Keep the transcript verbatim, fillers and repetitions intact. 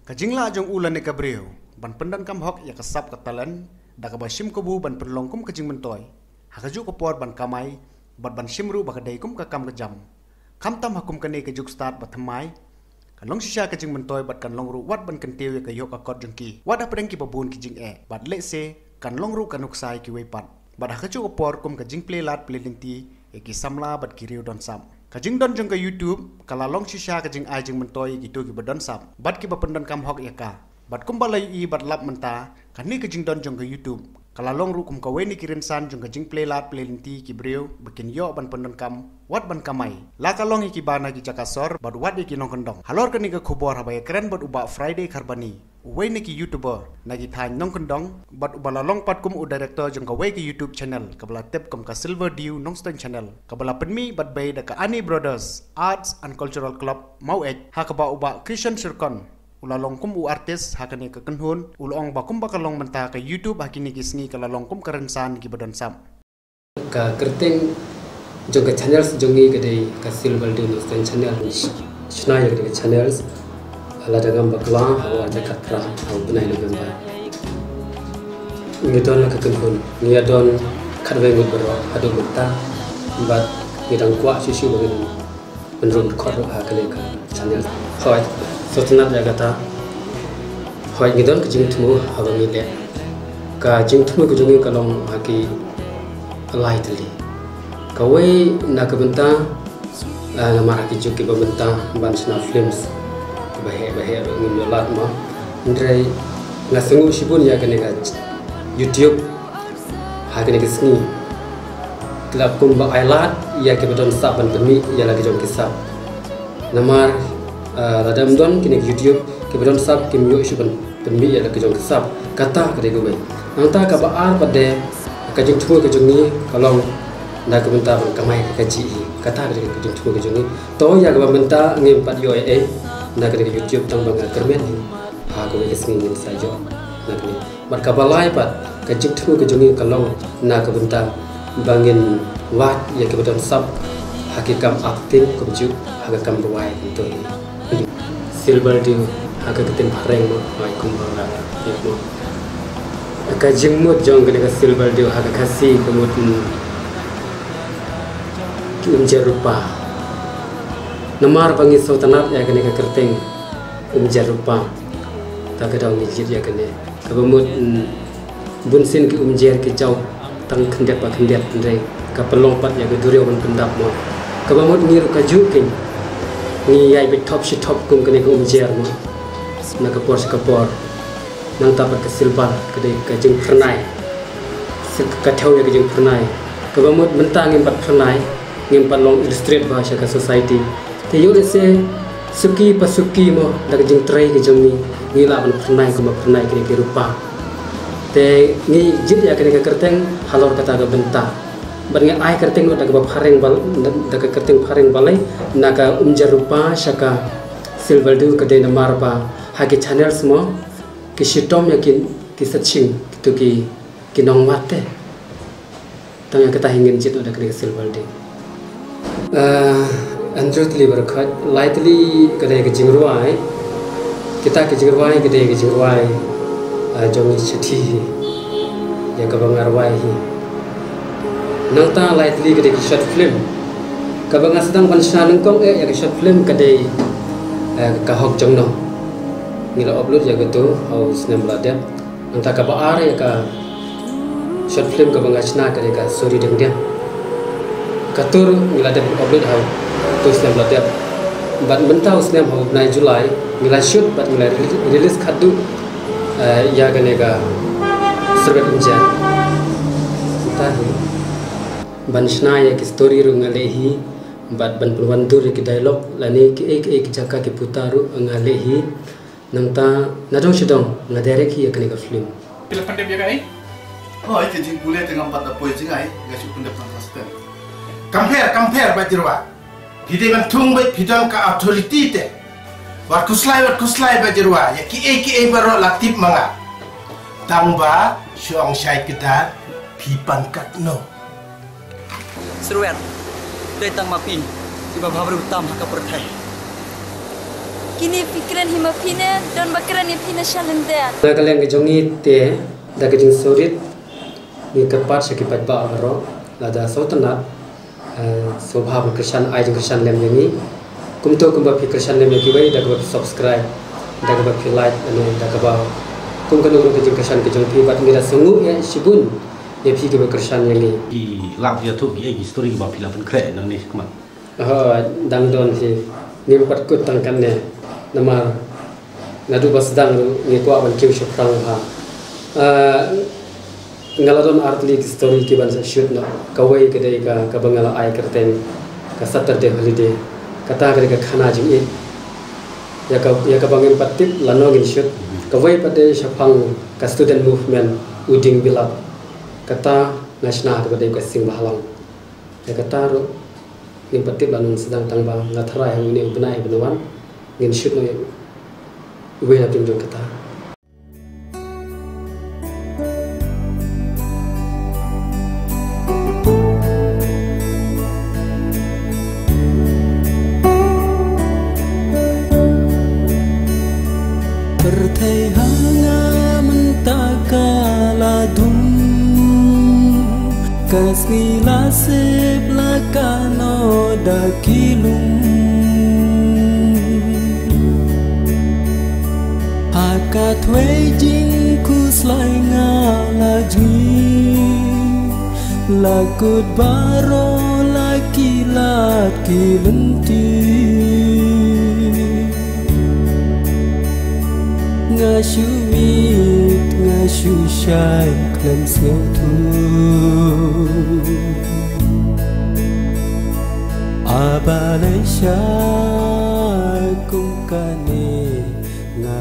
Ka jinglah jong u lane ka briew ban pyndonkam hok ïa ka sap ka talent da kaba shim kabu ban pynlong kum ka jingmyntoi ha kajuh ka por ban kamai bad ban shim ruh ba ka dei kum ka kam ka jam. Khamtam ha kum kane ka juk stad ba thymmai, kan long shisha ka jingmyntoi bad kan long ruh wat ban kyntiew ïa ka ïoh ka kot jong ki wat hapdeng kiba bun ki jingeh bad lehse kan long ruh ka nuksa ïa kiwei pat. Bad ha kajuh ka por kum ka jingplie lad plie lynti ïa ki samla bad ki riew don sap. Ka jingdon jong ka YouTube ka la long shisha ka jingai jingmyntoi ïa kito kiba don sap bad kiba pyndonkam hok ïa ka. Bad kumba la ïohi bad lap mynta, kane ka jingdon jong ka YouTube ka la long ruh kum kawei na ki rynsan jong ka jingplie lad plie lynti ki briew ba kin ïoh ban pyndonkam wat ban kamai, la ka long ïa kiba na ki jaka sor bad wat ïa ki nongkyndong. Halor kane ka khubor haba ïakren bad u Bah Friday Kharbani, uwei na ki YouTuber na ki thaiñ nongkyndong bad uba la long pat kum u director jong kawei ka YouTube channel kaba la tip kum ka Silver Dew Nongstoiñ Channel, kaba la pynmih bad bei da ka Ani Brothers Arts and Cultural Club Maweit, ha kaba u Bah Krishan Syrkon u la long kum u artist ha kane ka kynhun, u la ong ba kumba ka long mynta ka YouTube ha kine ki sngi ka la long kum ka rynsan kiba don sap. Ka kyrteng jong ka channels jong ngi ka dei ka Silver Dew Nongstoiñ Channel. Shna ïa ka channels lada ngam bakla ha u ar hajar khatphra ha u bnai November. Ngi don la ka kynhun, ngi ïa don khatwei ngut baroh haduh mynta bad ngi dang kwah shisha ba ngin pynrung khot ruh ha kane ka channel. Hooid, sngewtynnat ïa kata. Hooid, ngi don ka jingthmu haba ngi leh. Ka jingthmu ka jong ngi ka long ha ki lai tylli. Kawei na ka bynta, ah, namar ha ki juk kiba mynta ban shna films kiba heh ba heh ruh ngim ïoh lad mo. Hynrei nga sngew shibun ïa kane ka YouTube ha kine ki sngi. Ki la kum ba ai lad ïa kiba don sap ban pynmih ïa la ki jong ki sap. Namar, ah, lada ym don kine ki YouTube, kiba don sap kim ïoh shuh ban pynmih ïa la ki jong ki sap. Kata ka dei kawei. Nangta kaba ar pat de ka jingthmu ka jong ngi ka long na ka bynta ban kamai ka kajih hi. Kata ka dei ka jingthmu ka jong ngi. To ïa kaba mynta ngim pat ïoh ei ei na ka dei ka YouTube tang ba nga kyrmen hi. Ha kawei ka sngi ngin sa ïoh na kane. Bad kaba lai pat, ka jingthmu ka jong ngi ka long na ka bynta ba ngin wad ïa kiba don sap ha ki kam acting kumjuh ha ka kam rwai kumto hi. Silver Dew ha ka ktien phareng mo, ai kumba nga ïa mo. Ka jingmut jong kane ka Silver Dew ha ka Khasi ka mut, mm, ki umjer rupa. Namar ba ngi sngewtynnat ïa kane ka kyrteng umjer rupa. Ta ka daw ngi jied ïa kane. Kaba mut, mm, bunsien ki umjer ki jaw tang khyndiat ba khyndiat, hynrei ka pynlong pat ïa ka duriaw ban pyndap mo. Kaba mut ngi ruh kajuh keiñ ngi ïai bit thop shi thop kum kane ka umjer mo. Na ka por sha ka por. Nangta pat ka silver ka dei ka jingphyrnai. Sil-, ka thew ïa ka jingphyrnai. Kaba mut mynta ngim pat phyrnai, ngim pat long illustrate ba sha ka society. Te ïoh lehse suki pa suki mo da ka jingtrei ka jong ngi, ngi lah ban phyrnai kumba phyrnai kine ki rupa. Te ngi jied ïa kane ka kyrteng halor kata ka bynta. Bad ngi ai kyrteng da kaba phareng bal-, da ka kyrteng phareng balei na ka umjer rupa sha ka Silver Dew ka dei namar ba ha ki channels mo ki shitom ïa ki, ki satshing, kito ki, ki nongwad te. Tang ïa kata hi ngin jied da kane ka Silver Dew. Ah, Andrew tylli baroh khoit, lai tylli ka dei ka jingrwai. Kita ka jingrwai ka dei ka jingrwai, ah, jong ngi shathie hi. Ïa kaba nga rwai hi. Nangta lai tylli ka dei ka short film. Kaba nga sdang ban shna nyngkong eh ïa ka short film ka dei, eh, Ka Hok Jong No. Ngi la upload ïa kato ha u snem ba la dep. Nangta kaba ar ïa ka short film kaba nga shna ka dei ka Suri Dengdiang. Kato ruh ngi la dep upload ha uto u snem ba la dep. Bad mynta u snem ha u bnai July ngi la shoot bad ngi la re-, release khatduh, eh, ïa kane ka Surbet Umjer. Mynta hi ban shna ïa ki story ruh nga leh hi, bad ban pynwandur ïa ki dialogue lane kiei kiei ki jaka ki puta ruh nga leh hi. Nangta nadong shadong nga direct hi ïa kane ka film. Phi la pyndep ïa kaei? Hooid, ka jingpule te ngam pat da poi jngai, nga shu pyndep tang ka stem. Kam pher, kam pher Bah Jyrwa. Phi dei ban thung beit phi don ka authority te. Wat khuslai, wat khuslai Bah Jyrwa, ïa kiei kiei baroh la tip ma nga. Tang ba shu ong shai kdar phi pan katno. Syrwet, dei tang ma phi kiba bhabriew tam ha ka pyrthei. Kine phi kren hi ma phi ne, don ba kren ïa phi ne sha lyndet. Na ka liang ka jong ngi te, da ka jingsngewrit, ngi kyrpad sha ki paidbah baroh, lada sngewtynnat, eh, sngewbha ban kyrshan, ai jingkyrshan lem ïa ngi. Kumto kumba phi kyrshan lem ïa kiwei, da kaba phi subscribe, da kaba phi like, ne da kaba kum kano kano ka jingkyrshan ka jong phi, bad ngi da sngewnguh ïa shibun ïa phi kiba kyrshan ïa ngi. Ki lak ïathuh ki ei ki story kiba phi la pynkhreh nangne shakhmat. Ho, dang don hi. Ngim pat kut tang katne. Namar naduh ba sdang ruh ngi kwah ban kiew shaphrang bha. Ah, nga la don ar tylli ki story kiban sa shoot noh. Kawei ka dei ka, kaba nga la ai kyrteng ka Saturday Holiday. Kata ka dei ka khana jingïeit. Ïa ka, ïa kaba ngim pat tip lano ngin shoot. Kawei pat dei shaphang ka student movement, u Dieng Bilap. Kata nga shna kaba dei ka Sing Bahalang. Ïa kata ruh ngim pat tip lano ngin sdang, tang ba nga tharai ha une u bnai ba wan ngin shoot noh ïa uwei na pdeng jong kata. Pyrthei ha nga mynta ka la dum, ka sngi la sep la kano da ki lum. Ha ka thwei jingkhuslai nga la jngi, la kut baroh la ki lad ki lynti. Nga shu mih, nga shu shai khlem sngewthuh. A balei sha kum kane nga